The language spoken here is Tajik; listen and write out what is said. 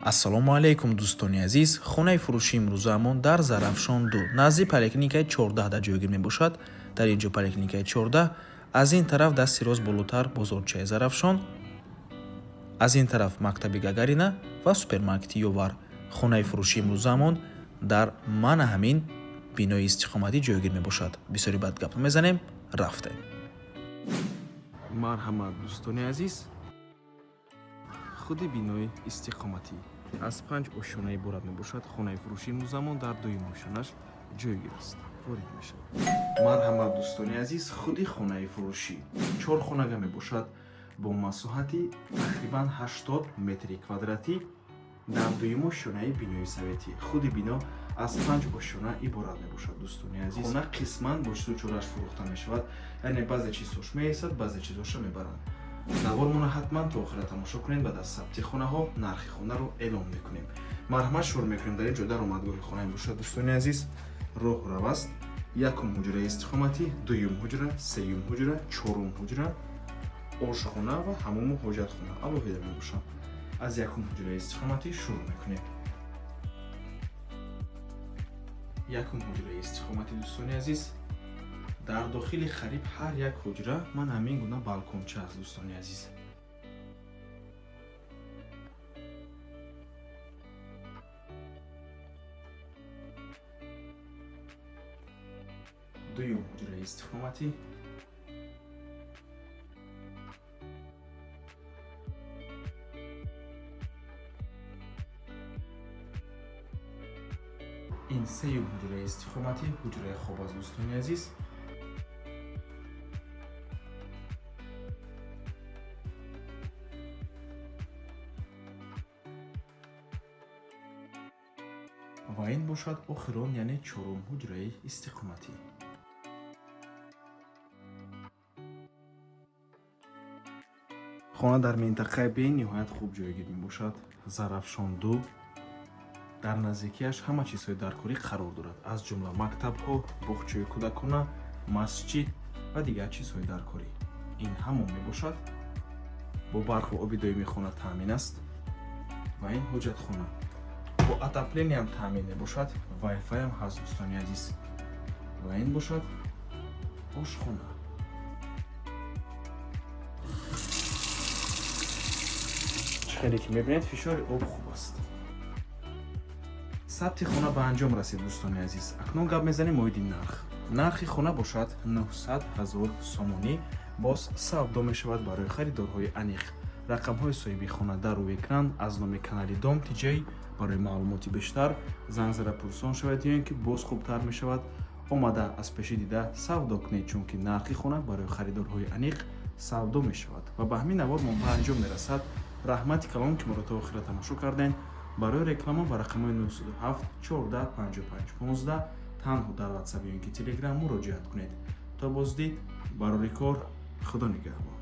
Ассалому алайкум, дӯстони азиз. Хонаи фурӯшии имрӯзаамон дар Зарафшон 2, назди поликлиникаи 14 дар ҷойгир мебошад. Дар ин ҷо поликлиникаи 14, аз ин тараф дасти рост болотар бозорчаи Зарафшон, аз ин тараф мактаби Гагарина ва супермаркети Ёвар. Хонаи фурӯшии имрӯзаамон дар мана ҳамин бинои истиқоматӣ ҷойгир мебошад. Бисёри баъд гап мезанем, рафтем. Марҳамат, дӯстони азиз, худи бинои истиқоматӣ аз панҷ ошёна иборат мебошад. Хонаи фурӯшии имрӯзамон дар дуюм ошёнаш ҷойгир аст. Ворид мешавад. Марҳамат, дӯстони азиз, худи хонаи фурӯшӣ чор хонага мебошад бо масоҳати тақрибан 80 метри квадратӣ дар дуюм ошёнаи бинои советӣ. Худи бино аз панҷ ошёна иборат мебошад, дӯстони азиз. Хона қисман бо чизу чораш фурӯхта мешавад, яъне баъзе чизҳош меесад, баъзе чизҳоша мебаранд. Навормона ҳатман то охира тамошо кунед. Баъд аз сабти хонаҳо нархи хонаро эълон мекунем. Марҳамат, шурӯъ мекунем. Дар ин ҷо даромадгоҳи хона мебошад, дӯстони азиз. Роҳ раваст. Якум ҳуҷраи истиқоматӣ, дуюм ҳуҷра, сеюм ҳуҷра, чорум ҳуҷра, ошхона ва ҳамому ҳоҷатхона алоҳида мебошанд. Аз якум ҳуҷраи истиқоматӣ шурӯъ мекунем. Якум ҳуҷраи истиқоматӣ, дӯстони азиз, дар дохили қариб ҳар як ҳуҷра ман ҳамин гуна балконча аст, дӯстони азиз. Дуюм ҳуҷраи истиқоматӣ. Ин сеюм ҳуҷраи истиқоматӣ, ҳуҷраи хоб аст, дӯстони азиз. Ва ин бошад охирон, яъне чорум ҳуҷраи истиқоматӣ. Хона дар минтақаи бениҳоят хуб ҷойгир мебошад, Зарафшон 2. Дар наздикиаш ҳама чизҳои даркорӣ қарор дорад, аз ҷумла мактабҳо, боғчаи кӯдакона, масҷид ва дигар чизҳои даркорӣ. Ин ҳамон мебошад. Бо барқу оби доимии хона таъмин аст. Ва ин ҳоҷатхона бо отопление ам таъмин мебошад, вайфайам ҳаст, дӯстони азиз. Ва ин бошад ошхона. Чӣ хеле ки мебинед, фишори об хуб аст. Сабти хона ба анҷом расид, дӯстони азиз. Акнун гап мезанем оиди нарх. Нархи хона бошад 900 ҳазор сомонӣ, боз савдо мешавад. Барои харидорҳои аниқ рақамҳои соҳиби хона дар рӯи экран. Аз номи канали Дом Тиҷай барои маълумоти бештар занг зада пурсон шавед ё ин ки боз хубтар мешавад омада аз пеши дида савдо кунед, чунки нархи хона барои харидорҳои аниқ савдо мешавад. Ва ба ҳамин навор мо ба анҷом мерасад. Раҳмати калон, ки моро то охира тамошо кардем. Барои реклама ба рақамҳои 907 14 55 15 танҳо дар Ватсап ё ин ки Телеграм муроҷиат кунед. То боздид, барори кор, Худо нигаҳбон.